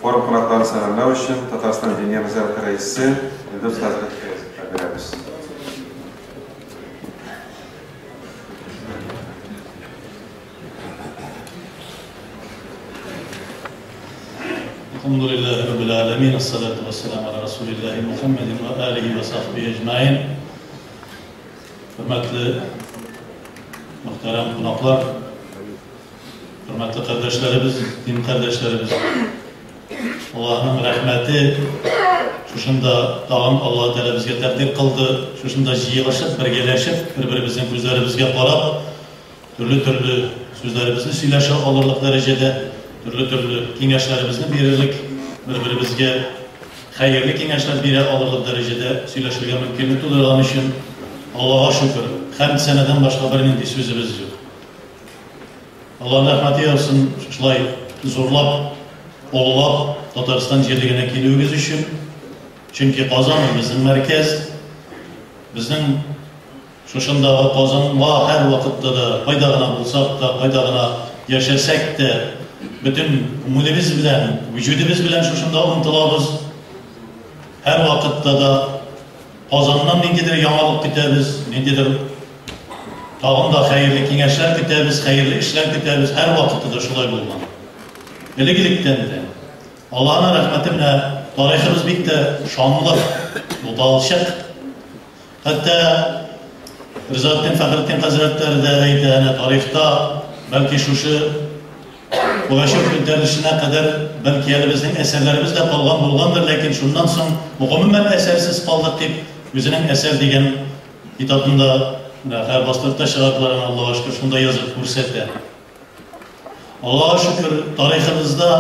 Форум кунакларын сәламләү өчен Татарстан Диния нәзарәте рәисе Илдус хәзрәт Фәйзовка бирәбез. Elhamdülillahi Rabbil alemin. Esselatu vesselamu ala Resulillahi Muhammedin ve alihi ve sahbihi ecmain. Hürmetli muhterem konaklar, hürmetli kardeşlerimiz, din kardeşlerimiz, Allah'ın rahmeti şuşunda tağın Allah Teala bizge takdir kıldı. Şuşunda jiyılışıp, birgeleşip, bir-birimizin gözlerimizge qarab, türlü-türlü sözlerimizni söyleşe alırlık derecede, türlü-türlü kengashlarimizni berirlik, bir-birimizge xayrli kengashlar bera olirlik darajada сөйләшергә мөмкинлек тудырган өчен Аллаһка шөкер. Хәмд сәнәдән башка бернинди сүзебез юк. Аллаһның рәхмәте яусын, шулай зурлап, олылап Татарстан җирлегенә килүегез өчен. Чөнки Казан безнең мәркәз, безнең шушындагы Казанга һәр вакытта да, кайда гына булсак та, кайда гына яшәсәк тә, бөтен күңелебез белән, вөҗүдебез белән шушында омтылабыз. Һәр вакытта да Казаннан ниндидер яңалык көтәбез, ниндидер тагын да хәерле киңәшләр көтәбез, хәерле эшләр көтәбез. Һәр вакытта да шулай булган. Элек-электән дә Аллаһның рәхмәте менә тарихыбыз бик тә шанлы, буталчык. Хәтта Ризаэддин Фәхретдин хәзрәтләре дә әйтә, әнә тарихта бәлки шушы Пугачев күтәрелешенә кадәр бәлки әле безнең әсәрләребез дә калган булгандыр, ләкин шуннан соң гомумән әсәрсез калдык дип үзенең әсәр дигән китабында һәр бастырып та чыгардылар, Аллаһка шөкер, шунда язып күрсәтә. Аллаһка шөкер, тарихыбызда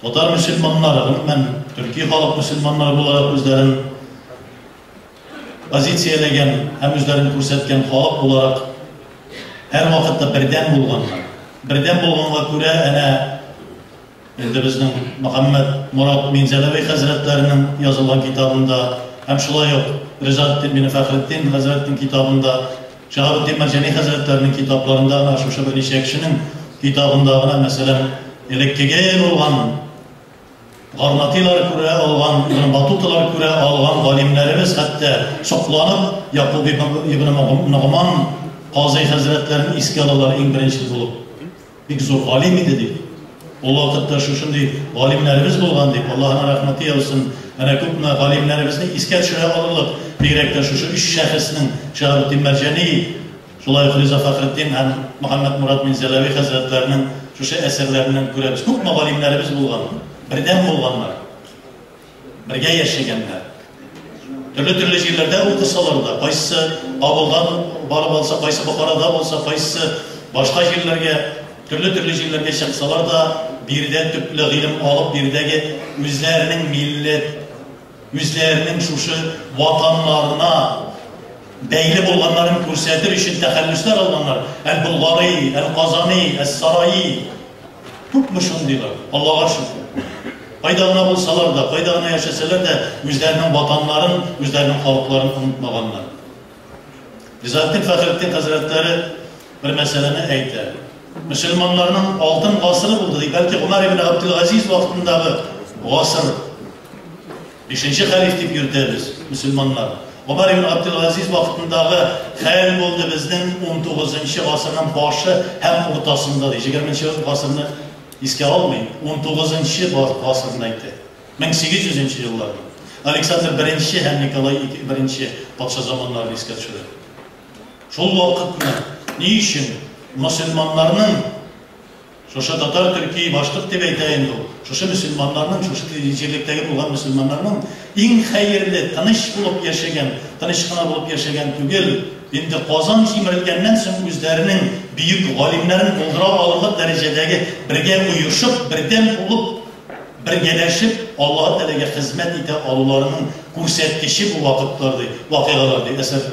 татар мөселманнары, гомумән төрки халык мөселманнары буларак үзләрен позицияләгән һәм үзләрен күрсәткән халык буларак һәр вакытта бердәм булганнар. Бердәм булганга күрә әнә инде безнең Мөхәммәд Мурат Минзәләви хәзрәтләренең язылган китабында һәм шулай ук Ризаэддин бин Фәхретдин хәзрәтнең китабында, Шиһабетдин Мәрҗани хәзрәтләренең китапларында әнә шушы берничә кешенең китабында гына, мәсәлән, элеккеге булган Гарнатилар күрә алган, Ибн Батуталар күрә алган галимнәребез хәтта сокланып Якуб ибн Ногман Казый хәзрәтләрен искә алалар иң беренче булып. Бик зур галим иде дип. Ул вакытта шушындый галимнәребез булган дип, Аллаһның рәхмәте яусын, әнә күпме галимнәребезне искә төшерә алырлык, бигрәк тә шушы өч шәхеснең Шиһабетдин Мәрҗани, шулай ук Риза Фәхретдин һәм Мөхәммәд Мурат Минзәләви хәзрәтләренең шушы әсәрләреннән күрәбез. Күпме галимнәребез булган, бердәм булганнар, бергә яшәгәннәр. Төрле-төрле җирләрдә укысалар да, кайсы Кабулдан барып алса, кайсы Бохарада булса, кайсы башка җирләргә, төрле-төрле җирләргә чыксалар да, биредә төпле гыйлем алып, биредәге үзләренең милләт, үзләренең шушы ватаннарына бәйле булганнарын күрсәтер өчен тәхәллүсләр алганнар. Әл-Булгари, Әл-Казани, Әс-Сараи. Күпме шундыйлар, Аллаһка шөкер. Кайда гына булсалар да, кайда гына яшәсәләр дә, үзләренең ватаннарын, үзләренең халыкларын онытмаганнар. Ризаэддин Фәхретдин хәзрәтләре бер мәсьәләне әйтә. Мөселманнарның алтын гасыры булды, ди. Бәлки Гомәр ибн Абдул-Газиз вакытындагы гасыр. Бишенче хәлиф дип йөртәбез мөселманнар. Гомәр ибн Абдул-Газиз вакытындагы хәл булды безнең 19 гасырның башы һәм уртасында, ди. 20 гасырны искә алмый, 19 гасырны әйтә. 1800 елларда. Александр I һәм Николай I патша заманнарын искә төшерә. Шул вакытны ни өчен мөселманнарның шушы татар, төрки, башкорт дип әйтә инде ул, шушы мөселманнарның, шушы җирлектәге булган мөселманнарның иң хәерле, тыныч булып яшәгән, тыныч кына булып яшәгән түгел, инде Казан җимерелгәннән соң үзләренең бөек галимнәрен булдыра алырлык дәрәҗәдәге бергә оешып, бердәм булып, бергәләшеп Аллаһ Тәгаләгә хезмәт итә алуларының күрсәткече бу вакытлар ди, вакыйгалар ди, әсәр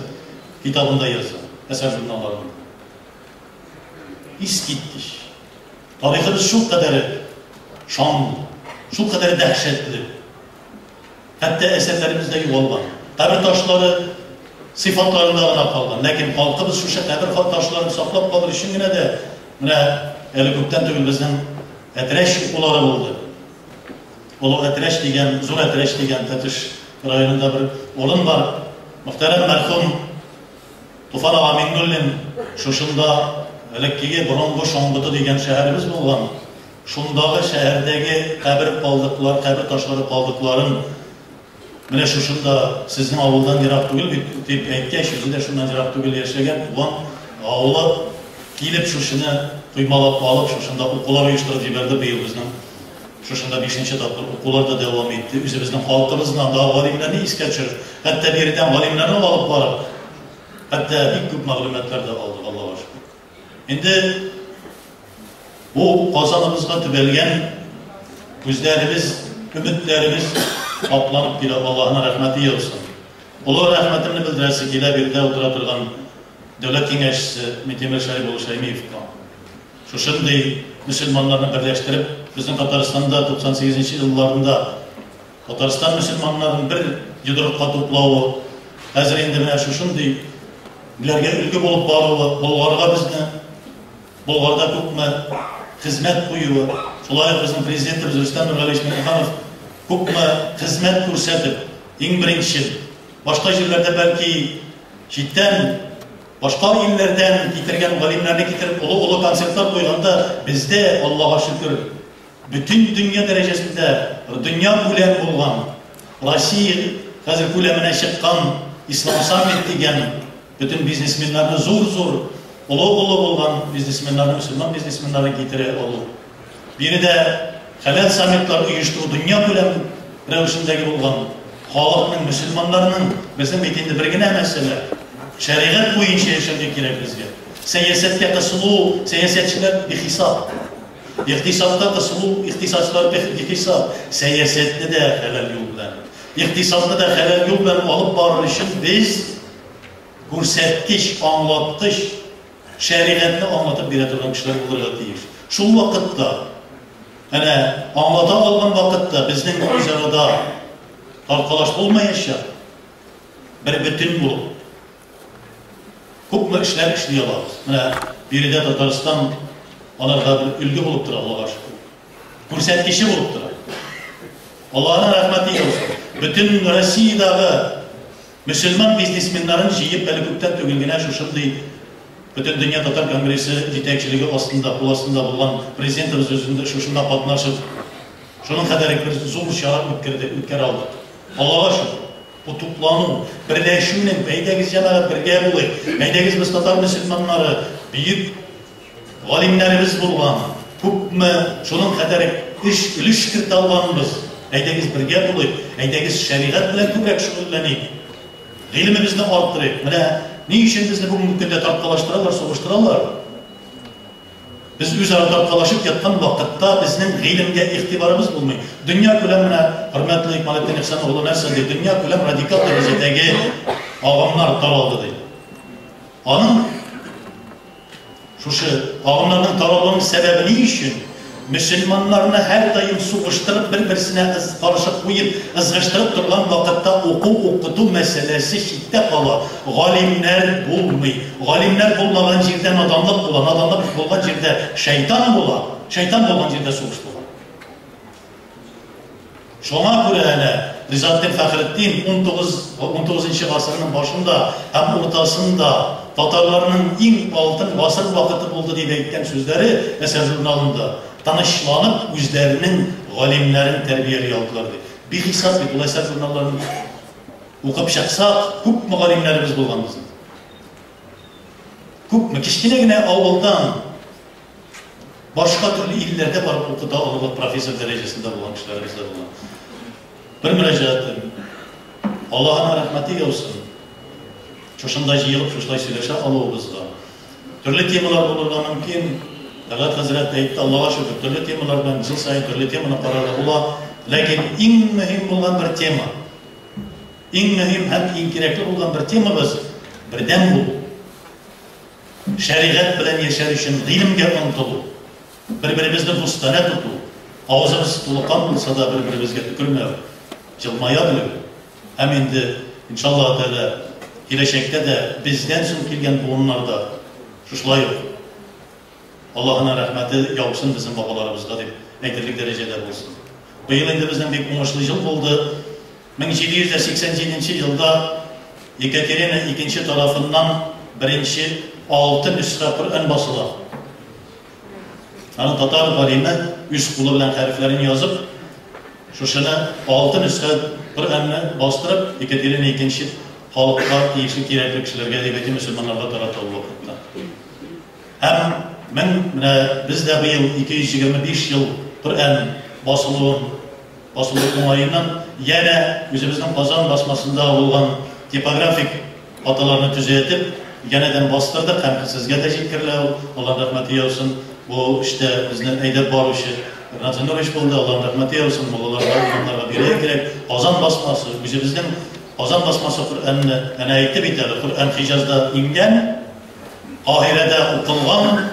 китабында яза, әсәр журналларында. Искиткеч. Тарихыбыз шул кадәр шанлы, шул кадәр дәһшәтле. Хәтта әсәрләребез дә югалган. Кабер ташлары сыйфатларында гына калган. Ләкин халкыбыз шушы кабер ташларын саклап калыр өчен генә дә менә әле күптән түгел безнең Әтрәч укулары булды. Олы Әтрәч дигән, Зур Әтрәч дигән Тәтеш районында бер урын бар. Мөхтәрәм мәрхүм Туфан ага Миңнуллин шушында элеккеге борынгы Шоңгыты дигән шәһәребез булган. Шундагы шәһәрдәге кабер калдыклар, кабер ташлары калдыкларын менә шушында сезнең авылдан ерак түгел бит дип әйткәч, үзе дә шуннан ерак түгел яшәгән, туган авылы килеп шушыны коймалап алып, шушында укулар оештырып җибәрде быел безнең. Шушында бишенче тапкыр укулар да дәвам итте. Үзебезнең халкыбызны, андагы галимнәрне искә төшереп, хәтта биредән галимнәрне алып барып, хәтта бик күп мәгълүматлар да алдык, Аллага шөкер. Инде бу Казаныбызга төбәлгән күзләребез, өметләребез акланып килә, Аллаһының рәхмәте яусын. Олы рәхмәтемне белдерәсе килә биредә утыра торган Дәүләт Киңәшчесе Минтимер Шәрип улы Шәймиевка. Шушындый мөселманнарны берләштереп, безнең Татарстанда 98 нче елларында Татарстан мөселманнарын бер йодрыкка туплавы, хәзер инде менә шушындый ләргә өлге булып баруы, Болгарга безне, Болгарда күпме хезмәт куюы, шулай ук безнең Президентыбыз Рөстәм Нургалиевич Миңнеханов күпме хезмәт күрсәтеп, иң беренчел, башка җирләрдә бәлки читтән, башка илләрдән китергән галимнәрне китереп олы-олы концертлар куйганда, бездә, Аллага шөкер, Бөтен дөнья дәрәҗәсендә, дөнья күләм булган, Россия хәзер күләменә чыккан Ислам саммит дигән бөтен бизнесменнарны зур-зур, олы-олы булган бизнесменнарны, мөселман бизнесменнарын китерә алу. Биредә хәләл саммитлар оештыру дөнья күләм рәвешендәге булган халыкның, мөселманнарның, безнең бит инде бер генә мәсьәлә, шәригать буенча яшәргә кирәк безгә. Сәясәткә кысылу, сәясәтчеләр бихисап. Икътисадта кысылу, икътисадчылар бихисап, сәясәтне дә хәләл юл белән, икътисадны да хәләл юл белән алып барыр өчен без күрсәткеч, аңлаткыч, шәригатьне аңлатып бирә торган кешеләр булырга тиеш. Шул вакытта, әнә, аңлата алган вакытта безнең үзарада тарткалаш булмаячак, бер бөтен булып, Күпме эшләр эшли алабыз. Менә биредә Татарстан аларга бер өлге булып тора, Аллага шөкер. Күрсәткече булып тора. Аллаһының рәхмәте яусын. Бөтен Россиядәге мөселман бизнесменнарын җыеп, әле күптән түгел генә шушындый Бөтендөнья татар конгрессы җитәкчелеге астында, кул астында булган президентыбыз үзендә шушында катнашып, шуның кадәр бер зур чара үткәрде, үткәрә алдык. Аллага шөкер. Бу туплану, берләшүнең, әйдәгез, җәмәгать, бергә булыйк, әйдәгез, без татар мөселманнары, бөек галимнәребез булган, күпме шуның кадәр эш, өлеш кертә алганбыз, әйдәгез, бергә булыйк, әйдәгез, шәригать белән күбрәк шөгыльләник, гыйлемебезне арттырыйк. Менә ни өчен безне бүгенге көндә тарткалаштыралар, сугыштыралар? Без үзара тарткалашып яткан вакытта безнең гыйлемгә игътибарыбыз булмый. Дөнья күләм менә хөрмәтле Икмалетдин Ихсан углы нәрсә ди? Дөнья күләм радикал дәрәҗәдәге агымнар таралды ди. Аның шушы агымнарның таралуының сәбәбе ни өчен? Мөселманнарны һәрдаим сугыштырып, бер-берсенә каршы куеп, ызгыштырып торган вакытта уку-укыту мәсьәләсе читтә кала, галимнәр булмый. Галимнәр булмаган җирдә наданлык була, наданлык булган җирдә шәйтан була, шәйтан булган җирдә сугыш була. Шуңа күрә әнә Ризаэтдин Фәхретдин 19 гасырның башында һәм уртасында татарларның иң алтын гасыр вакыты булды дип әйткән сүзләре Әсәр журналында тынычланып үзләренең галимнәрен тәрбияли алдылар ди. Бихисап бит ул Әсәр журналларын укып чыксак, күпме галимнәребез булган безнең. Күпме кечкенә генә авылдан Башка төрле илләрдә барып укыта алырлык профессор дәрәҗәсендә булган кешеләребез дә булган. Бер мөрәҗәгатем, Аллаһының рәхмәте яусын, шушында җыелып шушылай сөйләшә алуыбызга. Төрле темалар булырга мөмкин. Тәлгать хәзрәт әйтте, Аллага шөкер, төрле темалар белән ел саен төрле теманы карарга була. Ләкин иң мөһим булган бер тема, иң мөһим һәм иң кирәкле булган бер темабыз бердәм булу. Шәригать белән яшәр өчен гыйлемгә омтылу, бер-беребезне дустанә тоту, авызыбыз тулы кан булса да бер-беребезгә төкермәү, җылмая белү һәм инде, иншаллаһу тәгалә, киләчәктә дә бездән соң килгән буыннар да шушылай ук Аллаһының рәхмәте яусын безнең бабаларыбызга дип әйтерлек дәрәҗәдә булсын. Быел инде безнең бик уңышлы ел булды. 1787 елда Екатерина II тарафыннан беренче 6 нөсхә Коръән басыла. Аны татар галиме үз кулы белән хәрефләрен язып, шушыны 6 нөсхә Коръәнне бастырып, Екатерина II халыкка тиешле кирәкле кешеләргә дип әйтим, мөселманнарга тарата ул вакытта. Һәм мен менә без дә быел 225 ел Коръән басылуын басылу уңаеннан янә үзебезнең Казан басмасында булган типографик хаталарны төзәтеп, янәдән бастырдык һәм сезгә дә җиткерелә ул. Аллаһ рәхмәте яусын. Бу эштә безне әйдәп баручы Ринат Зиннурович булды. Аллаһ рәхмәте яусын. Муллаларга, имамнарга бирергә кирәк. Казан басмасы, үзебезнең Казан басмасы Коръәнне әнә әйтте бит әле, Коръән Хиҗазда иңгән, Каһирәдә укылган,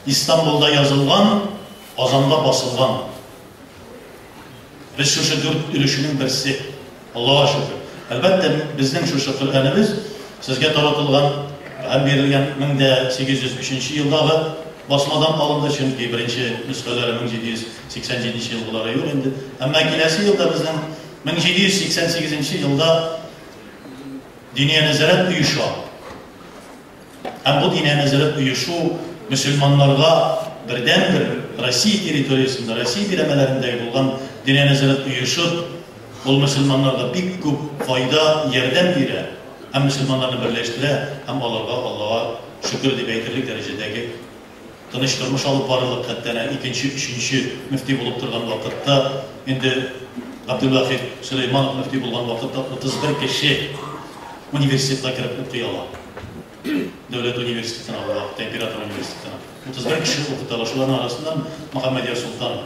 Истанбулда язылган, Казанда басылган. Без шушы дүрт өлешенең берсе. Аллаһка шөкер. Әлбәттә, безнең шушы Коръәнебез сезгә таратылган һәм бирелгән 1803 елдагы басмадан алынды, чөнки беренче нөсхәләре 1787 елгылары юк инде. Әмма киләсе елда безнең 1788 елда Диния нәзарәт оеша. Һәм бу Диния нәзарәт оешу мөселманнарга бердәнбер Россия территориясендә, Россия биләмәләрендәге булган Диния нәзарәт оешып, ул мөселманнарга бик күп файда, ярдәм бирә һәм мөселманнарны берләштерә һәм аларга Аллаһка шөкер дип әйтерлек дәрәҗәдәге тыныч тормыш алып барырлык, хәтта әнә икенче, өченче мөфти булып торган вакытта, инде Габделвахид Сөләйманов мөфти булган вакытта 31 кеше университетка кереп укый ала. Дәүләт университетына ул вакытта, император университетына. 31 кеше укыта ала. Шуларның арасыннан Мөхәммәдьяр Солтан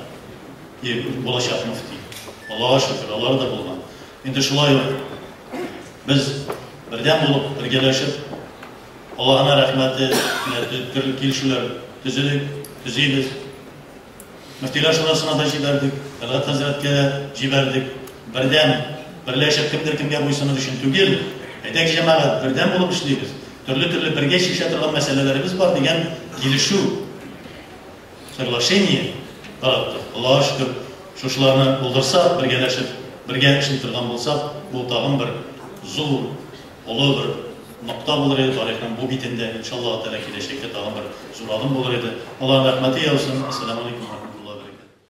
булачак мөфти. Аллаһка шөкер, алар да булган. Инде шулай ук без бердәм булып, бергәләшеп, Аллаһына рәхмәте, төрле килешүләр төзедек, төзибез. Мөфтиләр шурасына да җибәрдек, Тәлгать хәзрәткә дә җибәрдек. Бердәм, берләшеп кемдер кемгә буйсыныр өчен түгел, әйдәк җәмәгать, бердәм булып эшлибез. Төрле-төрле бергә чишә торган мәсьәләләребез бар дигән килешү, соглашение тараттык. Аллаһка шөкер, шушыларны булдырсак, бергәләшеп, бергә эшли торган булсак, бу тагын бер зур, олы бер нокта булыр иде тарихның бу битендә, иншаллаһ тәгалә, киләчәктә тагын бер зур адым булыр иде. Аллаһның рәхмәте яусын. Ассаламу алейкум.